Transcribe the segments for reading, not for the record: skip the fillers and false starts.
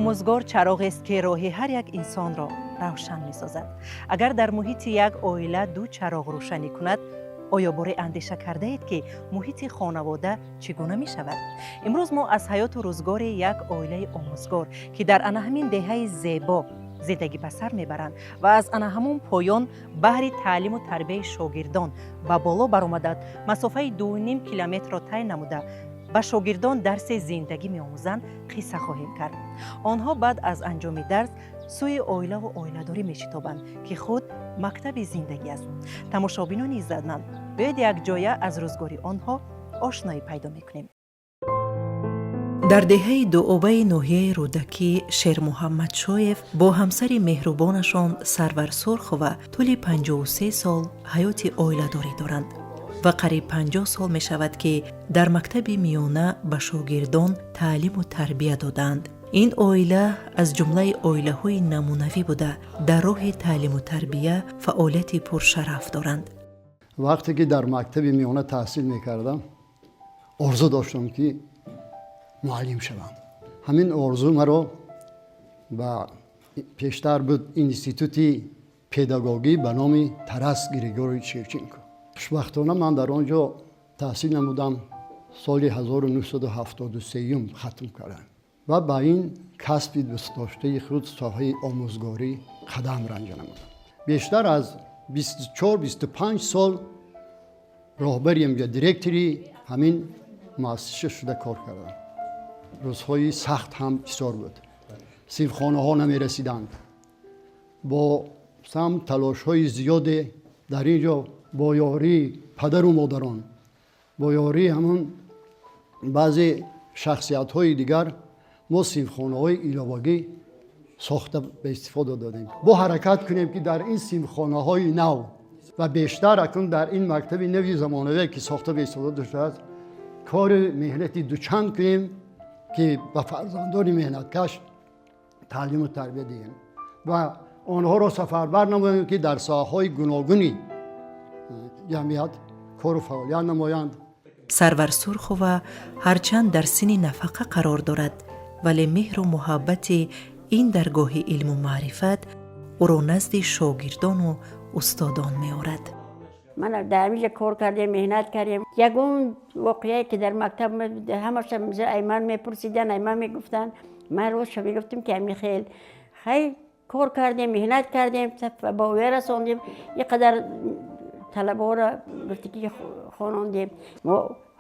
Омӯзгор чароғест, ки роҳи ҳар як инсонро равшан месозад. Агар дар муҳити як оила ду чароғ рӯшанӣ кунад, оё боре андеша кардаед, ки муҳити хонавода чӣ гуна мешавад? Имрӯз мо аз ҳаёту рӯзгори як оилаи омӯзгор, ки дар ана ҳамин деҳаи зебо зиндагӣ ба сар мебаранд ва аз ана ҳамон поён баҳри таълиму тарбияи шогирдон ба боло баромаданд, масофаи 2,5 километрро тай намуда, ба шогирдон дарси зиндагӣ меомӯзанд, қисса хоҳем кард. Онҳо баъд аз анҷоми дарс сӯи оилаву оиладорӣ мешитобанд, ки худ мактаби зиндагӣ аст. Тамошобинони иззатманд, биёед, якҷоя аз рӯзгори онҳо ошноӣ пайдо мекунем. Дар деҳаи Дуобаи ноҳияи Рӯдакӣ Шермуҳаммад Шоев бо ҳамсари меҳрубонашон Сарвар Сурхова тӯли 53 сол ҳаёти оиладорӣ доранд ва қариб 50 сол мешавад, ки дар мактаби миёна ба шогирдон таълиму тарбия додаанд. Ин оила аз ҷумлаи оилаҳои намунавӣ буда, дар роҳи таълиму тарбия фаъолияти пуршараф доранд. Вақте ки дар мактаби миёна таҳсил мекардам, орзу доштам, ки муаллим шавам. Ҳамин орзу маро ба пештар буд институти педагогӣ ба номи Тарас Григорьевич Шевченко. Хушбахтона, ман дар он ҷо таҳсил намудам, соли 1973 хатм кардам ва ба ин касби дӯстдоштаи худ, соҳаи омӯзгорӣ, қадам ранҷа намудам. Бештар аз 24-25 сол роҳбариам ё директори ҳамин муассиса шуда кор кардам. Рӯзҳои сахт ҳам бисёр буд, синфхонаҳо намерасиданд. Бо сам талошҳои зиёде дар ин ҷо, бо ёрии падару модарон, бо ёрии ҳамон баъзе шахсиятҳои дигар мо синфхонаҳои иловагӣ сохта ба истифода додем. Бо ҳаракат кунем, ки дар ин синфхонаҳои нав ва бештар акнун дар ин мактаби нави замонавие, ки сохта ба истифода доштааст, кори меҳнати дучанд кунем, ки ба фарзандони меҳнаткаш таълиму тарбия диҳем ва онҳоро сафарбар намоем, ки дар соҳаҳои гуногуни ҷамъият кору фаъолият намоянд. Сарвар Сурхова ҳарчанд дар синни нафақа қарор дорад, вале меҳру муҳаббати ин даргоҳи илму маърифат ӯро назди шогирдону устодон меорад. Ман дар ҳаминҷа кор кардем, меҳнат кардем. Ягон воқеае, ки дар мактаб, ҳамаша ай ман мепурсидан, ай ман мегуфтанд. Ман ростша мегуфтам, ки ҳамин хел. Хай, кор кардем, меҳнат кардем, ба оя расондем, ин қадар талабаҳоро, гуфти ки, хонондем. Мо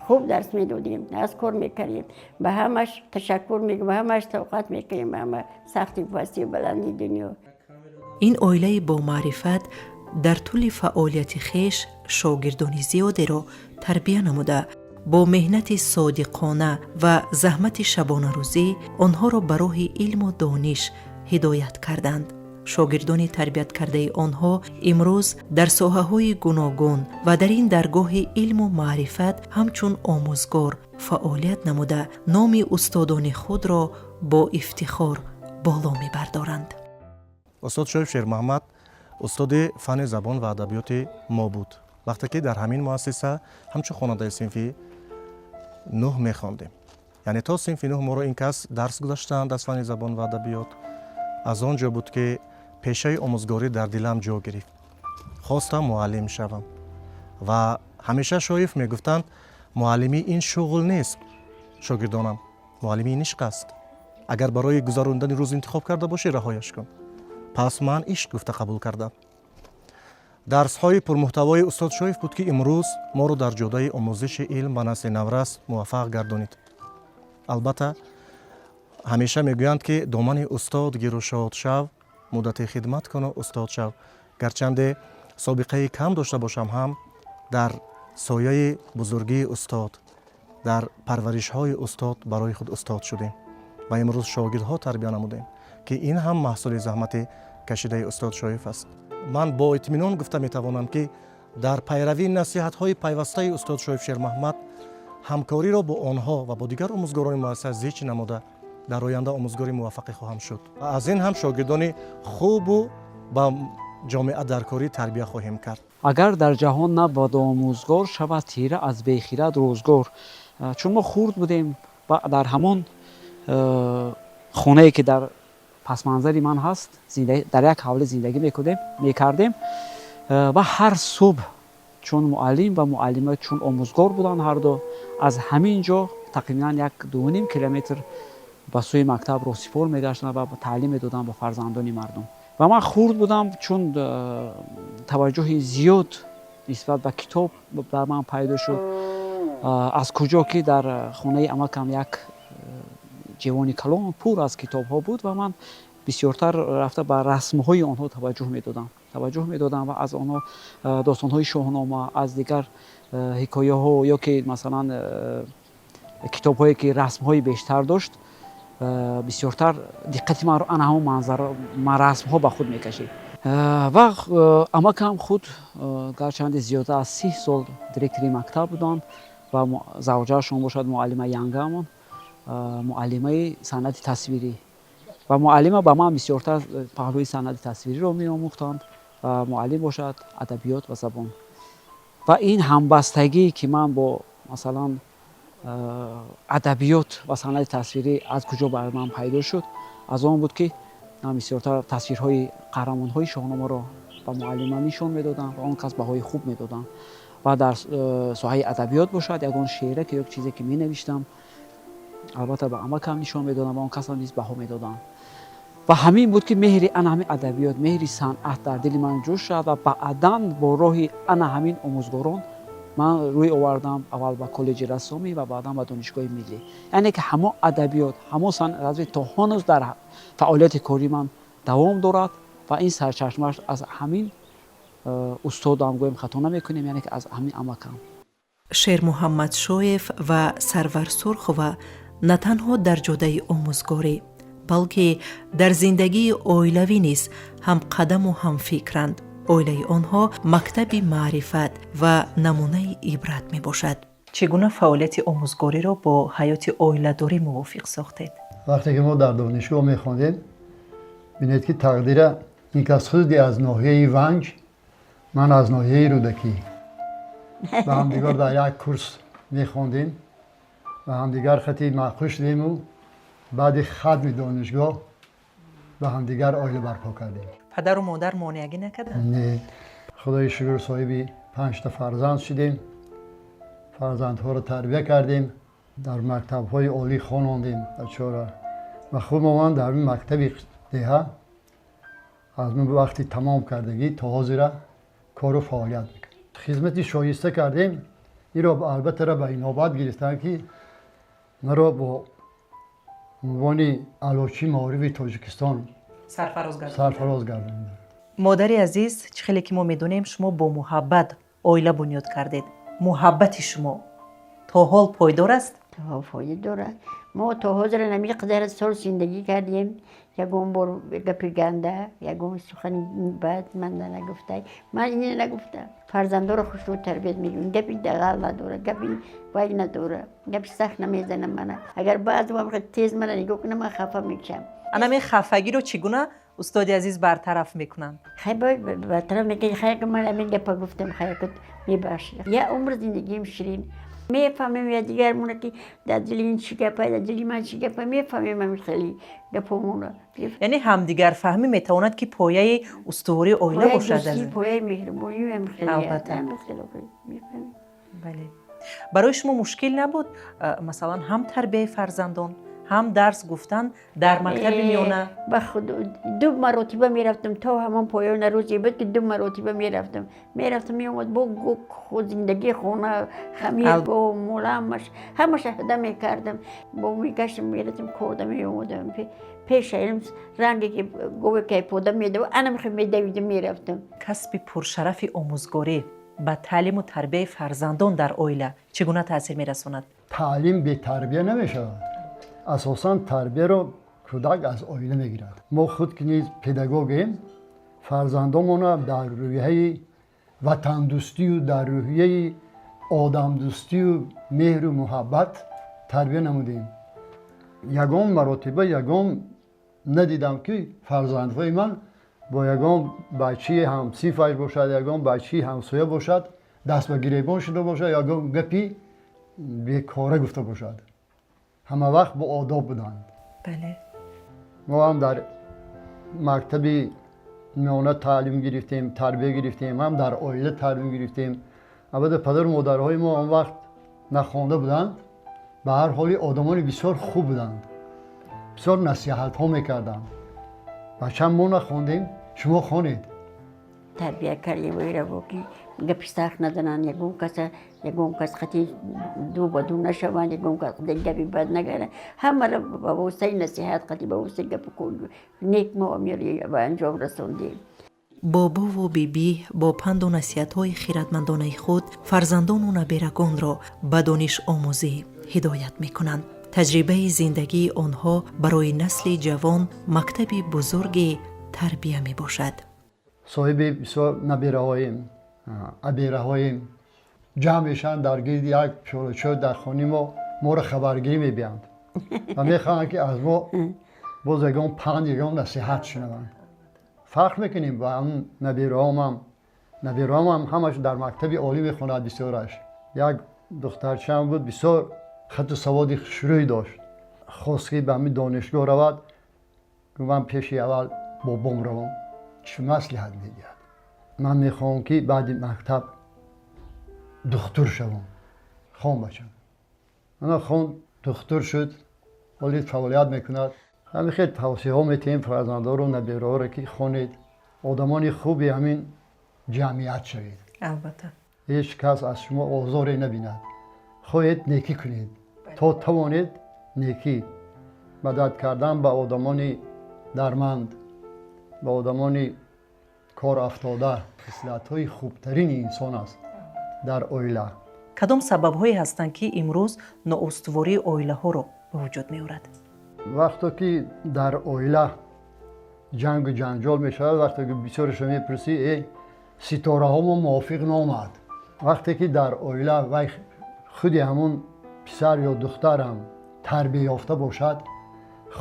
хуб дарс медодем, аз кор мекардем. Ба ҳамаш ташаккур мегӯм, ба ҳамаш тоқат мекунем, ба ҳама сахти пастию баландии дунё. Ин оилаи бомаърифат дар тӯли фаъолияти хеш шогирдони зиёдеро тарбия намуда, бо меҳнати содиқона ва заҳмати шабонарӯзӣ онҳоро ба роҳи илму дониш ҳидоят карданд. Шогирдони тарбияткардаи онҳо имрӯз дар соҳаҳои гуногун ва дар ин даргоҳи илму маърифат ҳамчун омӯзгор фаъолият намуда, номи устодони худро бо ифтихор боло мебардоранд. Устод Шоиб Шермуҳаммад устоди фанни забон ва адабиёти мо буд, вақте ки дар ҳамин муассиса ҳамчун хонандаи синфи нӯҳ мехондем. Яъне то синфи нӯҳ моро ин кас дарс гузаштанд аз фанни забон ва адабиёт. Аз он ҷо буд, ки пешаи омӯзгорӣ дар дилам ҷо гирифт. Хостам муаллим шавам ва ҳамеша Шоиф мегуфтанд: «Муаллимӣ ин шуғл нест, шогирдонам, муаллимӣ ин ишқ аст. Агар барои гузарондани рӯз интихоб карда бошӣ, раҳояш кун». Пас ман ишқ гуфта қабул кардам. Дарсҳои пурмуҳтавои устод Шоиф буд, ки имрӯз моро дар ҷодаи омӯзиши илм ба насли наврас муваффақ гардонид. Албатта, ҳамеша мегӯянд, ки домани устод гиру шод шав, муддате хидмат куну устод шав. Гарчанде собиқаи кам дошта бошам ҳам, дар сояи бузургии устод, дар парваришҳои устод барои худ устод шудем ва имрӯз шогирдҳо тарбия намудем, ки ин ҳам маҳсули заҳмати кашидаи устод Шоиф аст. Ман бо итминон гуфта метавонам, ки дар пайравии насиҳатҳои пайвастаи устод Шоиф Шермаҳмад, ҳамкориро бо онҳо ва бо дигар омӯзгорони муассиса зич намуда, дар оянда омӯзгори муваффақе хоҳам шуд ва аз ин ҳам шогирдони хубу ба ҷомеа даркорӣ тарбия хоҳем кард. Агар дар ҷаҳон набод омӯзгор, шавад тира аз бехирад рӯзгор. Чун мо хурд будем ва дар ҳамон Хонае, ки дар пасманзари ман ҳаст, дар як ҳавлӣ зиндагӣ мекардем ва ҳар субҳ, чун муаллим ва муаллима, чун омӯзгор буданд ҳарду, аз ҳамин ҷо тақрибан як 2,5 километр ба сӯи мактаб роҳсипор мегаштанд ва таълим медоданд ба фарзандони мардум. Ва ман хурд будам, чун таваҷҷӯҳи зиёд нисбат ба китоб дар ман пайдо шуд. Аз куҷо ки дар хонаи амакам як ҷевони калон пур аз китобҳо буд ва ман бисёртар рафта ба расмҳои онҳо таваҷҷӯҳ медодам ва аз онҳо достонҳои Шоҳнома, аз дигар ҳикояҳо ё ки масалан китобҳое, ки расмҳои бештар дошт, бисёртар диққати манро ана ҳамон манзара, расмҳо ба худ мекашид. Ва амакам худ гарчанде зиёда аз 30 сол директори мактаб буданд ва завҷаашон бошад, муаллима Янгаамон, муаллимаи санъати тасвирӣ, ва муаллима ба ман бисёртар паҳлӯи санъати тасвириро меомӯхтанд ва муаллим бошад адабиёт ва забон. Ва ин ҳамбастагӣ, ки ман бо масалан адабиёт ва санъати тасвирӣ аз куҷо бар ман пайдо шуд, аз он буд, ки ман бисёртар тасвирҳои қаҳрамонҳои Шоҳномаро ба муаллима нишон медодам ва он кас баҳои хуб медоданд. Ва дар соҳаи адабиёт бошад, ягон шеъре ки ё чизе ки менавиштам, албатта ба амакам нишон медодам ва он касам низ баҳо медоданд. Ва ҳамин буд, ки меҳри ана ҳамин адабиёт, меҳри санъат дар дили ман ҷӯш шуд. Ва баъдан бо роҳи ана ҳамин омӯзгорон ман рӯй овардам аввал ба коллеҷи рассомӣ ва баъдан ба Донишгоҳи миллӣ. Яъне ки ҳамон адабиёт, ҳамон санъат то ҳанӯз дар фаъолияти кории ман давом дорад ва ин сарчашмааш аз ҳамин устодам гӯем, хато намекунем, яъне ки аз ҳамин амакам. Шермуҳаммад Шоев ва Сарвар Сурхова на танҳо дар ҷодаи омӯзгорӣ, балки дар зиндагии оилавӣ низ ҳамқадаму ҳамфикранд. Оилаи онҳо мактаби маърифат ва намунаи ибрат мебошад. Чӣ гуна фаъолияти омӯзгориро бо ҳаёти оиладорӣ мувофиқ сохтед? Вақте ки мо дар донишгоҳ мехондем, бинед, ки тақдира ин кас худи аз ноҳияи Ванҷ, ман аз ноҳияи Рӯдакӣ, ба ҳамдигар дар як курс мехондем ва ҳамдигар хати маъқул шудему баъди хатми донишгоҳ ба ҳамдигар оила барпо кардем. Падару модар монеагӣ накарданд? Не, худои шукр, соҳиби панҷта фарзанд шудем. Фарзандҳоро тарбия кардем, дар мактабҳои олӣ хонондем бачаҳоро ва худ ман дар мактаби деҳа аз вақти тамом кардагӣ то ҳозира кору фаъолият мекунем. Хизмати шоиста кардем. Иро албаттара ба инобат гирифтанд, ки маро бо унвони Аълочии маорифи Тоҷикистон сарфароз гардониданд. Модари азиз, чӣ хеле ки мо медонем, шумо бо муҳаббат оила бунёд кардед. Муҳаббати шумо то ҳол пойдор аст? То фоида дорад. Мо то ҳозир ҳамин қадар сол зиндагӣ кардем, ягон бор гапи ганда, ягон сухани бад ман нагуфта, ман ина нагуфтам. Фарзандоро хушрӯ тарбият мекунем. Гапи дағал надора, гапи вай надора, гапи сахт намезанам. Мана, агар баъзе вақт тез мана нигоҳ кунам, ман хафа мешавам. Анаме хафагиро чӣ гуна устоди азиз бартараф мекунанд? Хай, бартараф мекунӣ. Хай, ман ҳамин гапа гуфтам, хай, мебахшид. Я умр зиндагиим ширин. Мефаҳмем я дигармона, ки дар дили ин чӣ гапа, дар дили ман чӣ гапа, мефаҳмем ҳамин хеле гапомона. Яъне ҳамдигарфаҳмӣ метавонад, ки пояи устувории оила бошад. Пояи меҳрубонӣ. Албатта, бале. Барои шумо мушкил набуд, масалан, ҳам тарбияи фарзандон, ҳам дарс гуфтан дар мактаби миёна? Ба худ ду маротиба мерафтам то ҳамон поёна. Рӯзе буд, ки ду маротиба мерафтам, меомад, бо зиндагии хона, хамир, бо мола, ҳамаш ҳамаша ҳада мекардам, бо мегаштам, мерафтам, корда меомадам. Пеша ранге ки гове ки пода медав, анам медавидам, мерафтам. Касби пуршарафи омӯзгорӣ ба таълиму тарбияи фарзандон дар оила чӣ гуна таъсир мерасонад? Таълим бетарбия намешавад. Асосан тарбияро кӯдак аз оила мегирад. Мо худ ки низ педагогем, фарзандонмона дар рӯҳияи ватандӯстию дар рӯҳияи одамдӯстию меҳру муҳаббат тарбия намудем. Ягон маротиба ягон надидам, ки фарзандҳои ман бо ягон бачаи ҳамсинфаш бошад, ягон бачаи ҳамсоя бошад, даст ба гиребон шуда бошад, ягон гапи бекора гуфта бошад. Ҳама вақт бо одоб буданд. Бале. Мо ҳам дар мактаби миёна таълим гирифтем, тарбия гирифтем, ҳам дар оила таълим гирифтем. Албатта, падару модарҳои мо он вақт нахонда буданд, ба ҳар ҳоли одамони бисёр хуб буданд, бисёр насиҳатҳо мекарданд: «Бачам, мо нахондем, шумо хонед». Тарбия кардем вайраво, ки гапи сахт назананд ягон каса, ягон кас қати ду ба ду нашаванд, ягон кас гапи бад нагаранд. Ҳамаро ба воситаи насиҳат қати, ба воситаи гапу нек мо ба анҷом расондем. Бобову бибӣ бо панду насиҳатҳои хиратмандонаи худ фарзандону наберагонро ба донишомӯзӣ ҳидоят мекунанд. Таҷрибаи зиндагии онҳо барои насли ҷавон мактаби бузурги тарбия мебошад. Соҳиби бисёр набераҳоем, абераҳоем. Ҷамъ мешаванд дар гирди як пиёлачой дар хонаи мо, моро хабаргирӣ мебиҳанд ва мехоҳанд, ки аз мо боз ягон панд, ягон насиҳат шунаванд. Фахр мекунем ба ҳамн набераҳомам. Набераҳомам ҳамаш дар мактаби олӣ мехонад бисёраш. Як духтарчаам буд, бисёр хату саводи хушрӯй дошт. Хост, ки ба ҳамин донишгоҳ равад. Ман пеши аввал бобом равам, чӣ маслиҳат медиҳад. «Ман мехоҳам, ки баъди мактаб духтур шавам». «Хон, бачам». Ана, хон, духтур шуд, ҳоли фаъолият мекунад. Ҳамин хел тавсияҳо метиҳем фарзандору набераҳоро, ки хонед, одамони хуби ҳамин ҷамъият шавед. Албатта. Ҳеҷ кас аз шумо озоре набинад. Хоҳед, некӣ кунед то тавонед, некӣ мадад кардан ба одамони дарманд, ба одамони корафтода хислатҳои хубтарини инсон аст дар оила. Кадом сабабҳое ҳастанд, ки имрӯз ноустувории оилаҳоро ба вуҷуд меорад? Вақто ки дар оила ҷангу ҷанҷол мешавад, вақте ки бисёрешо мепурсӣ: «Э, ситораҳомо мувофиқ наомад». Вақте ки дар оила вай худи ҳамун писар ё духтарам тарбия ёфта бошад,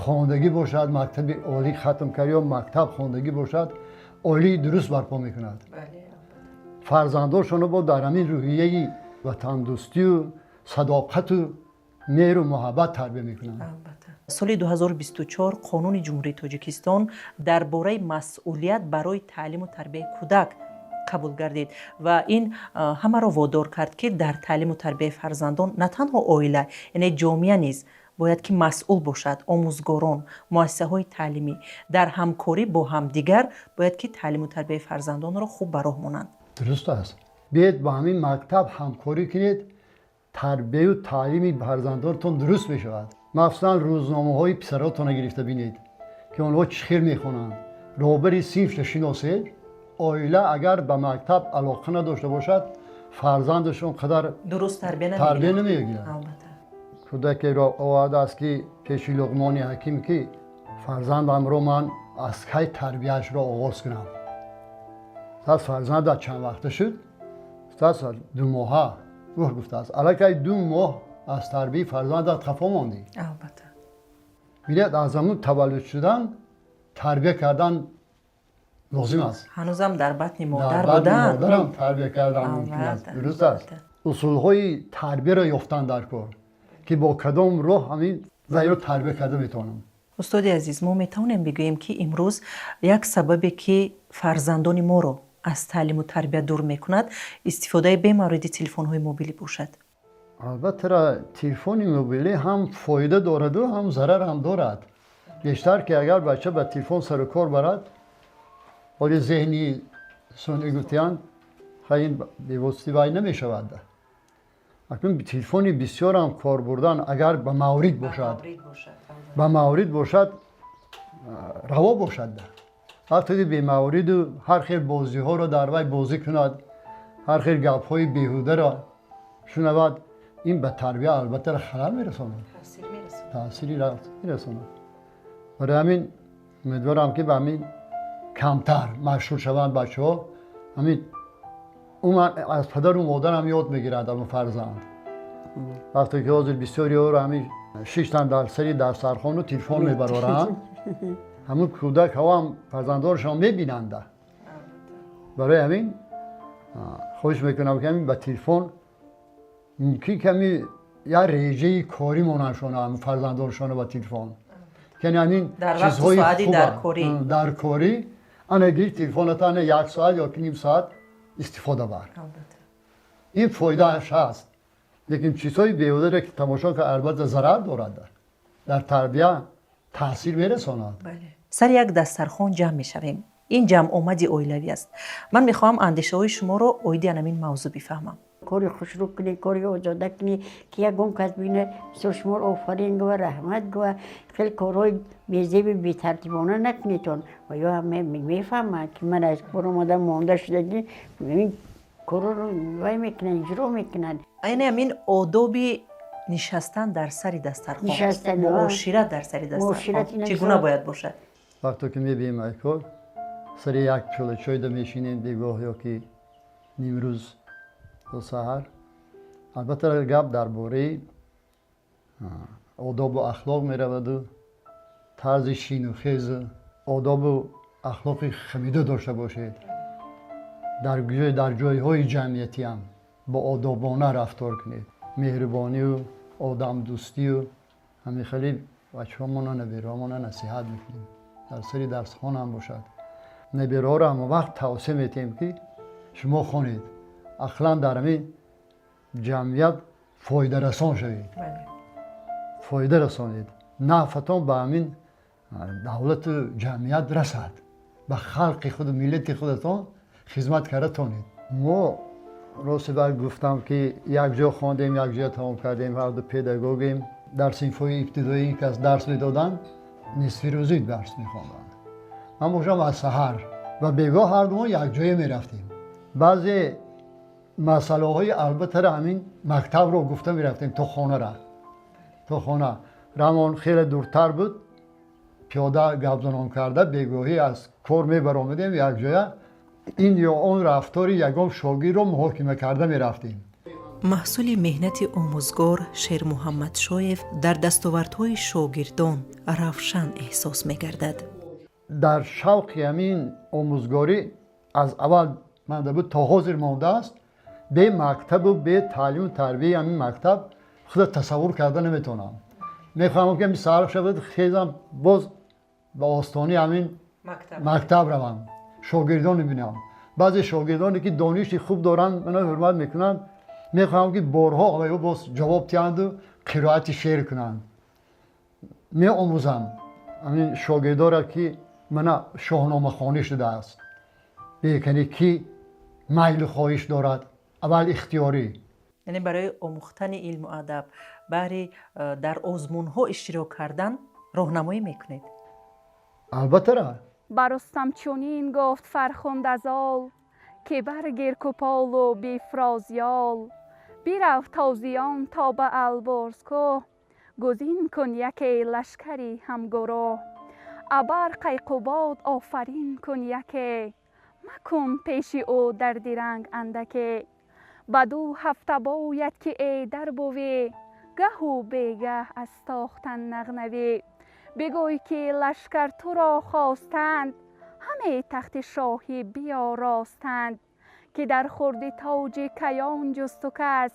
хондагӣ бошад, мактаби олӣ хатм кард ё мактаб хондагӣ бошад, оилаи дуруст барпо мекунад. Фарзандошонро бо дар ҳамин рӯҳияи ватандӯстию садоқату меҳру муҳаббат тарбия мекунанд. Соли 2024 Қонуни Ҷумҳурии Тоҷикистон дар бораи масъулият барои таълиму тарбияи кӯдак қабул гардид ва ин ҳамаро водор кард, ки дар таълиму тарбияи фарзандон на танҳо оила, яъне ҷомеа низ бояд ки масъул бошад. Омӯзгорон, муассисаҳои таълимӣ дар ҳамкорӣ бо ҳамдигар бояд ки таълиму тарбияи фарзандонро хуб ба роҳ монанд. Дуруст аст. Биед, ба ҳамин мактаб ҳамкорӣ кунед, тарбияю таълими фарзандонтон дуруст мешавад. Махсусан рӯзномаҳои писаротонро гирифта бинед, ки онҳо чӣ хел мехонанд, роҳбари синфро шиносед. Оила агар ба мактаб алоқа надошта бошад, фарзандаш он қадар дуруст тарбия тарбия намегирад. Кӯдакеро овардааст, ки пеши Луқмони ҳаким, ки фарзандамро ман аз кай тарбияашро оғоз кунам? Гуфтааст: «Фарзандат чанд вақта шуд?» Гуфтааст: «2 моҳа». Ӯ гуфтааст: «Аллакай 2 моҳ аз тарбияи фарзандат хафо мондӣ». Бинед, аз ҳамун таваллуд шудан тарбия кардан лозим аст. Ҳанӯзам дар батни модар Дар батни будан. модарам тарбия кардан мумкин аст. Дуруст аст. Усулҳои тарбияро ёфтан дар кор, ки бо кадом роҳ ҳамин вайро тарбия карда метавонам. Устоди азиз, мо метавонем бигӯем, ки имрӯз як сабабе, ки фарзандони моро аз таълиму тарбия дур мекунад, истифодаи бемавриди телефонҳои мобилӣ бошад? Албатта, телефони мобилӣ ҳам фоида дораду, ҳам зарар ҳам дорад. Бештар ки агар бача ба телефон сару кор барад, ҳоли зеҳни сунъӣ гуфтиянд, ин бевосити вай намешавад. Акнун телефони бисёрам кор бурдан, агар ба маврид бошад, ба маврид бошад, раво бошад. Вақте ки бемавриду ҳар хел бозиҳоро дар вай бозӣ кунад, ҳар хел гапҳои беҳударо шунавад, ин ба тарбия албатта халал мерасонад, таъсири мерасонад. Барои ҳамин умедворам, ки ба ҳамин камтар машҳур шаванд бачаҳо. Ҳамин уман аз падару модарам ёд мегирад ама фарзанд. Вақте ки ҳозир бисёриҳоро ҳамин шиштан дар сари дастархону телефон мебароранд, ҳамун кӯдак ҳавам фарзандонашон мебинанда. Барои ҳамин хоҳиш мекунам, ки ҳамин ба телефон мумкин ками як реҷаи корӣ монандшона, ҳамин фарзандонашона ба телефон. Яъне ҳамин Дар вақту чизҳои соати хуба, даркорӣ. Даркорӣ ана гир телефоната, ана як соат ё ки ним соат истифода бар. Ин фоидааш ҳаст, лекин чизҳои беҳударе ки тамошо кард, албатта, зарар дорад, дар тарбия таъсир мерасонад. Сари як дастархон ҷамъ мешавем. Ин ҷамъомади оилавӣ аст. Ман мехоҳам андешаҳои шуморо оиди ҳамин мавзӯъ бифаҳмам. Кори хушрӯ кунӣ, кори озода кунӣ, ки ягон кас бина, бисёр шуморо офарин гӯва, раҳмат гӯва. Хеле корҳои безеби бетартибона накунедтон. Ва ё мефаҳманд, ки ман аз кор омадам, монда шудагӣ, ин корро вай мекунанд, иҷро мекунанд. Яъне ҳамин одоби нишастан дар сари дастархон, Нишастан, муошират дар сари дастархон Муошират ина чӣ гуна мисол- бояд бошад? Вақто ки мебием ай кор, сари як пиёла чойда мешинем бегоҳ ё ки нимрӯз ё саҳар. Албатта, гап дар бораи одобу ахлоқ мераваду тарзи шину хезу одобу ахлоқи хамида дошта бошед, дар ҷойҳои ҷамъиятиам бо одобона рафтор кунед, меҳрубонию одамдӯстию ҳамин хеле бачаҳомона, набераҳомона насиҳат мекунем. Дар сари дарсхонам бошад, набераҳоро ҳама вақт тавсия метиҳем, ки шумо хонед, ақлан дар ҳамин ҷамъият фоидарасон шавед, фоида расонед, нафъатон ба ҳамин давлату ҷамъият расад, ба халқи худу миллати худатон хизмат карда тонед. Мо рости баъд гуфтам, ки якҷо хондем, якҷоя тамом кардем, ҳарду педагогем. Дар синфҳои ибтидоӣ ин кас дарс медоданд, нисфирӯзӣ дарс мехонданд, ман бошам аз саҳар ва бегоҳ. Ҳарду мо якҷоя мерафтем. Баъзе масъалаҳои албаттара ҳамин мактабро гуфта мерафтем то хонара, то хона рамон хеле дуртар буд. Пиёда гапзанон карда бегоҳӣ аз кор мебаромадем, якҷоя ин ё он рафтори ягон шогирдро муҳокима карда мерафтем. Маҳсули меҳнати омӯзгор Шермуҳаммад Шоев дар дастовардҳои шогирдон равшан эҳсос мегардад. Дар шавқи ҳамин омӯзгорӣ аз аввал манда буд, то ҳозир мондааст. Бе мактабу бе таълиму тарбияи ҳамин мактаб худо тасаввур карда наметавонам. Мехоҳам, ки ҳамин саҳар шавад, хезам, боз ба остони ҳамин мактаб равам, шогирдон бинам. Баъзе шогирдоне ки дониши хуб доранд, мана ҳурмат мекунанд. Мехоҳам, ки борҳо ё боз ҷавоб диҳанду қироати шеър кунанд. Меомӯзам ҳамин шогирдора, ки мана шоҳномахонӣ шудааст, бекане ки майлу хоҳиш дорад, аввал ихтиёрӣ. Яъне барои омӯхтани илму адаб, баҳри дар озмунҳо иштирок кардан роҳнамоӣ мекунед? Албаттара. Ба Рустам чунин гуфт Фархундазол, ки баргир куполу бифроз ёл, бирав тозиён то ба Албурз кӯҳ, гузин кун яке лашкари ҳамгурӯҳ. Абар Қайқубод офарин кун яке, макун пеши ӯ дар диранг андаке. Ба ду ҳафта бояд ки эдар бувӣ, гаҳу бегаҳ аз тохтан нағнавӣ. Бигӯй, ки лашкар туро хостанд, ҳаме тахти шоҳӣ биёростанд, ки дар хурди тоҷи каён ҷусту кас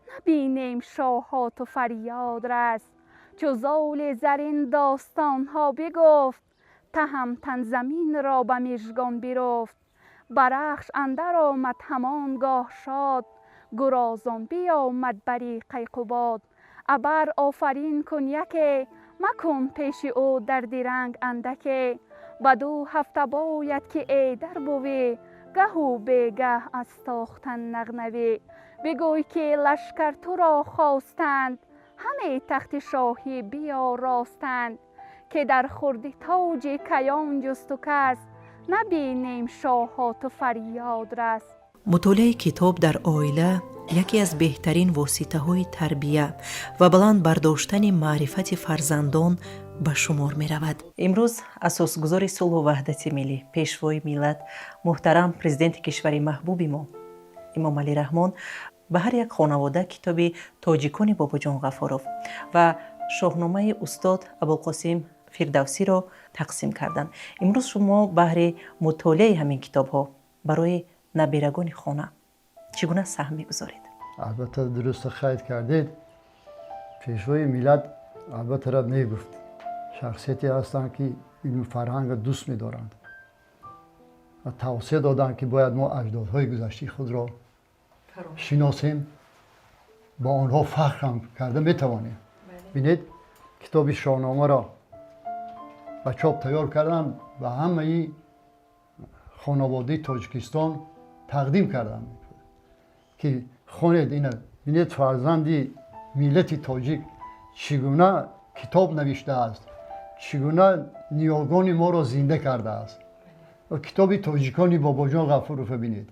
набинем шоҳоту фарёд рас. Чу золи зарин достонҳо бигуфт, Таҳамтан заминро ба мижгон бируфт. Ба Рахш андар омад ҳамон гоҳ шод, гурозон биёмад бари Қайқубод. Абар офарин кун яке, макун пеши ӯ дар диранг андаке. Ба ду ҳафта бояд ки эдар бувӣ, гаҳу бегаҳ аз тохтан нағнавӣ. Бигӯй, ки лашкар туро хостанд, ҳаме тахти шоҳӣ биёростанд, ки дар хурди тоҷи каён ҷусту кас набинем шоҳоту фарёд рас. Мутолиаи китоб дар оила яке аз беҳтарин воситаҳои тарбия ва баланд бардоштани маърифати фарзандон ба шумор меравад. Имрӯз асосгузори сулҳу ваҳдати миллӣ, Пешвои миллат, муҳтарам Президенти кишвари маҳбуби мо Эмомалӣ Раҳмон ба ҳар як хонавода китоби «Тоҷикони» Бобоҷон Ғафуров ва «Шоҳномаи» устод Абулқосим Фирдавсиро тақсим карданд. Имрӯз шумо баҳри мутолиаи ҳамин китобҳо барои набирагони хона чӣ гуна саҳм мегузоред? Албатта, дуруст қайд кардед. Пешвои миллат албатта мегуфт. Шахсияте ҳастанд, ки илму фарҳангро дӯст медоранд ва тавсия доданд, ки бояд мо аҷдодҳои гузаштаи худро шиносем, бо онҳо фахр ҳам карда метавонем. Бинед, китоби Шоҳномаро ба чоп тайёр карданд ва ҳамаи хонаводаи Тоҷикистон тақдим карданд, ки хонед ина, бинед, фарзанди миллати тоҷик чӣ гуна китоб навиштааст, чӣ гуна ниёгони моро зинда кардааст. Ва китоби Тоҷикони Бобоҷон Ғафурова бинед,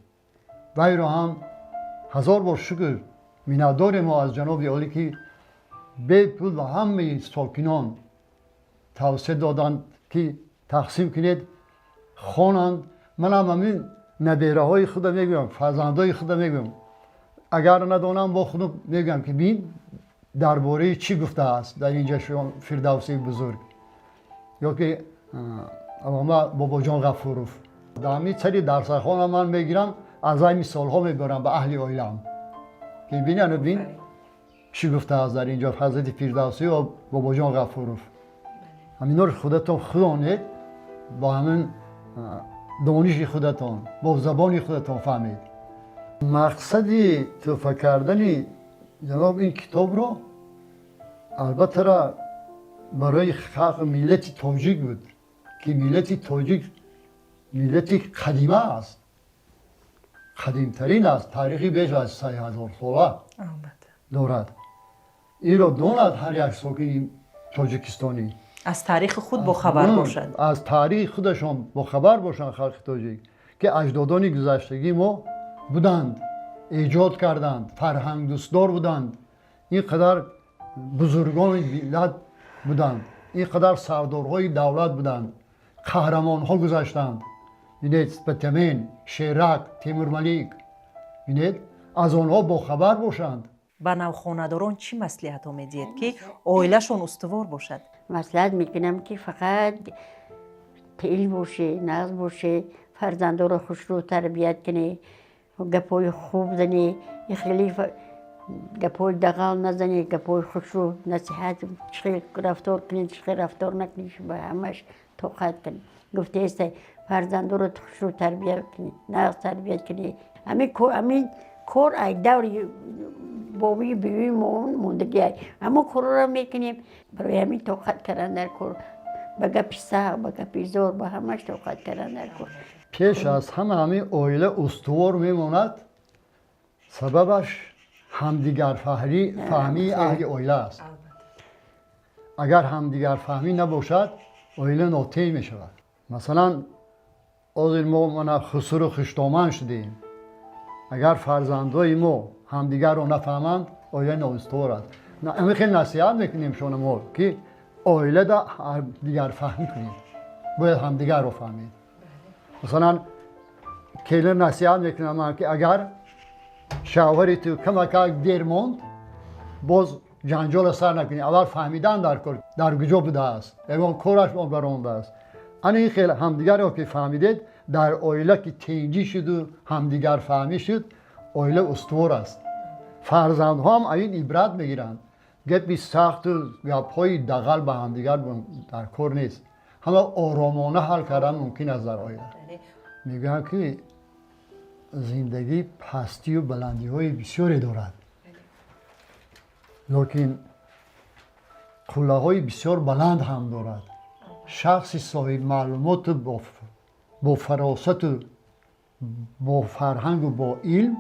вайро ҳам ҳазор бор шукр, миннатдорем мо аз ҷаноби олӣ, ки бепул ба ҳамаи сокинон тавсия доданд, ки тақсим кунед, хонанд. Манам ҳамин набераҳои худа мегӯям, фарзандои худа мегӯям, агар надонам, бо худам мегӯям, ки бин, дар бораи чӣ гуфтааст дар инҷа Фирдавсии бузург ё ки аллома Бобоҷон Ғафуров. Дар ҳамин сари дарсархона ман мегирам, аз ай мисолҳо мебарам ба аҳли оилаам, ки бин, бин, чӣ гуфтааст дар инҷо ҳазрати Фирдавсӣ ва Бобоҷон Ғафуров. Ҳаминҳоро худатон хонед, бо ҳамин дониши худатон, бо забони худатон фаҳмед. Мақсади тӯҳфа кардани ҷаноб ин китобро албаттара барои халқи миллати тоҷик буд, ки миллати тоҷик миллати қадима аст, қадимтарин аст, таърихи беш аз 3000 сола дорад. Инро донад ҳар як сокини тоҷикистонӣ. Аз таърихи худ бохабар бошад. Аз таърихи худашон бохабар бошанд халқи тоҷик, ки аҷдодони гузаштагии мо буданд, эҷод карданд, фарҳангдӯстдор буданд, ин қадар бузургони миллат буданд, ин қадар сардорҳои давлат буданд, қаҳрамонҳо гузаштанд. Бинед, Спитамен, Шерак, Темурмалик, бинед, аз онҳо бохабар бошанд. Ба навхонадорон чӣ маслиҳатҳо медиҳед, ки оилашон устувор бошад? Маслиҳат мекунам, ки фақат тил боше, нағз боше, фарзандоро хушрӯ тарбият кунӣ, гапҳои хуб занӣ, хеле гапҳои дағал назанӣ, гапҳои хушрӯ, насиҳат, чӣ хел рафтор кунӣ, чӣ хел рафтор накунӣ, ба ҳамаш тоқат кунӣ. Гуфтаеста, фарзандоро хушрӯ тарбият кунӣ, нағз тарбият кунӣ. Ҳамин кор ай даври бобии бибии мо мондагиай, ҳамон корҳоро мекунем. Барои ҳамин тоқат кардан дар кор, ба гапи сахт, ба гапи зор, ба ҳамаш тоқат кардан дар кор. Пеш аз ҳама ҳамин оила устувор мемонад, сабабаш ҳамдигарфаҳмии аҳли оила аст. Агар ҳамдигарфаҳмӣ набошад, оила нотинҷ мешавад. Масалан, ҳозир мо мана хусуру хуштоман шудем. Агар фарзандои мо ҳамдигарро нафаҳманд, оила ноустувор аст. Ҳамин хел насиҳат мекунем шона мо, ки оилада ҳамдигарфаҳмӣ кунед, бояд ҳамдигарро фаҳмед. Масалан, келин насиҳат мекунам ман, ки агар шавҳари ту камакак дер монд, боз ҷанҷола сар накунӣ, аввал фаҳмидан дар кор, дар куҷо будааст, ягон кораш баромадааст. Ана ин хел ҳамдигарро ки фаҳмидед, дар оила ки тинҷӣ шуду ҳамдигарфаҳмӣ шуд, оила устувор аст. Фарзандҳо ҳам аз ин ибрат мегиранд. Гапи сахту гапҳои дағал ба ҳамдигар дар кор нест, ҳама оромона ҳал кардан мумкин аст дар оила. Мегӯянд, ки зиндагӣ пастию баландиҳои бисёре дорад, лекин қуллаҳои бисёр баланд ҳам дорад. Шахси соҳибмаълумоту бо фаросату бо фарҳангу бо илм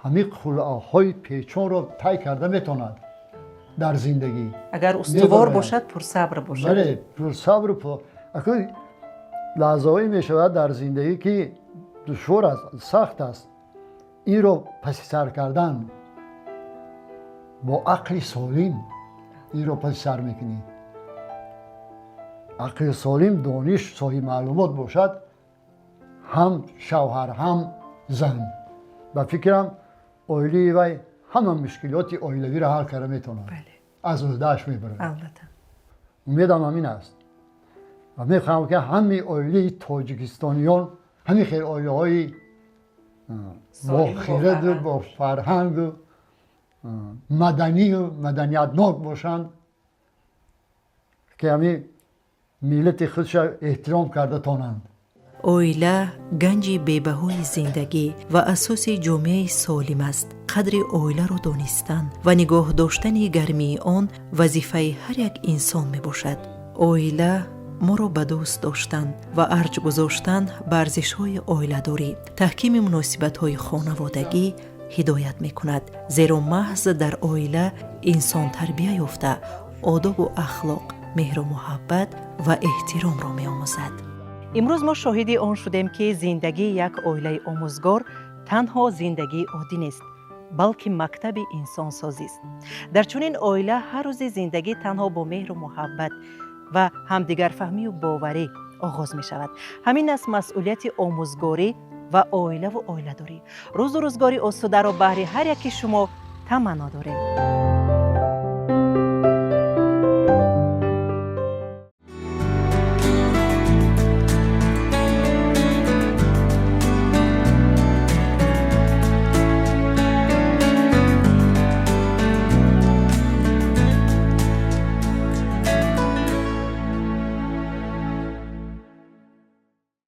ҳамин қуллаҳои печонро тай карда метавонад дар зиндагӣ. Агар устувор бошад, пурсабр бошад. Бале, пурсабру. Лаҳзаҳое мешавад дар зиндагӣ, ки душвор аст, сахт аст. Инро паси сар кардан бо ақли солим, инро паси сар мекунӣ. Ақли солим, дониш, соҳиби маълумот бошад ҳам шавҳар, ҳам зан, ба фикрам, оилаи вай ҳама мушкилоти оилавиро ҳал карда метавонад, аз уҳдааш мебарад. Умедам ҳамин аст ва мехоҳам, ки ҳамаи оилаи тоҷикистониён ҳамин хел оилаҳои бо хираду бо фарҳангу маданию маданиятнок бошанд, ки ҳамин. Миллати худша эҳтиром карда тонанд. Оила ганҷи бебаҳои зиндагӣ ва асоси ҷомеаи солим аст. Қадри оиларо донистан ва нигоҳ доштани гармии он вазифаи ҳар як инсон мебошад. Оила моро ба дӯст доштан ва арҷ гузоштан ба арзишҳои оиладорӣ, таҳкими муносибатҳои хонаводагӣ ҳидоят мекунад, зеро маҳз дар оила инсон тарбия ёфта, одобу ахлоқ, меҳру муҳаббат ва эҳтиромро меомӯзад. Имрӯз мо шоҳиди он шудем, ки зиндагии як оилаи омӯзгор танҳо зиндагии оддӣ нест, балки мактаби инсонсозист. Дар чунин оила ҳар рӯзи зиндагӣ танҳо бо меҳру муҳаббат ва ҳамдигарфаҳмию боварӣ оғоз мешавад. Ҳамин аст масъулияти омӯзгорӣ ва оилаву оиладорӣ. Рӯзу рӯзгори осударо баҳри ҳар яки шумо таманно дорем.